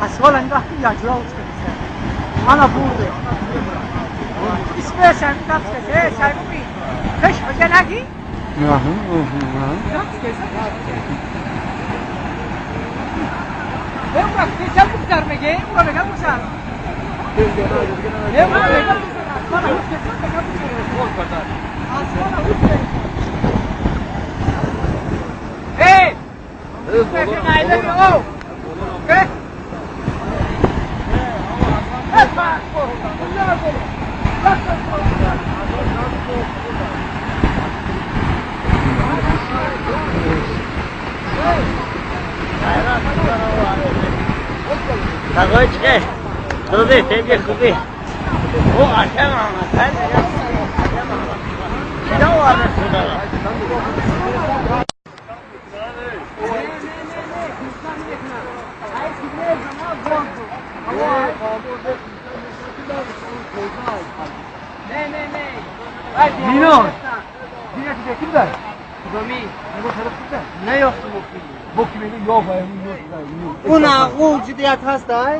Асфал нигоҳ кун, яҷура учка. Ана бурде. Исме сами гаф ке, сами. Пеш хоҷа наги? Аҳа, аҳа. Гаф ке. Э, ура, ке чал бузар меге? Ура мега бузар. Э, ура мега бузар. Асфал учка, мега бузар. Асфал учка. Э! Ке Ке? Тагой чике? Дуди, теги хуби. О, ашем ама, сан. Чида варда шуда? Мино! Дина ти ки дай? Кудоми? Него шариф ки дай? Наёфтум охи. Бо ки меги ё ба ё. Уна у ҷиддият ҳаст ай?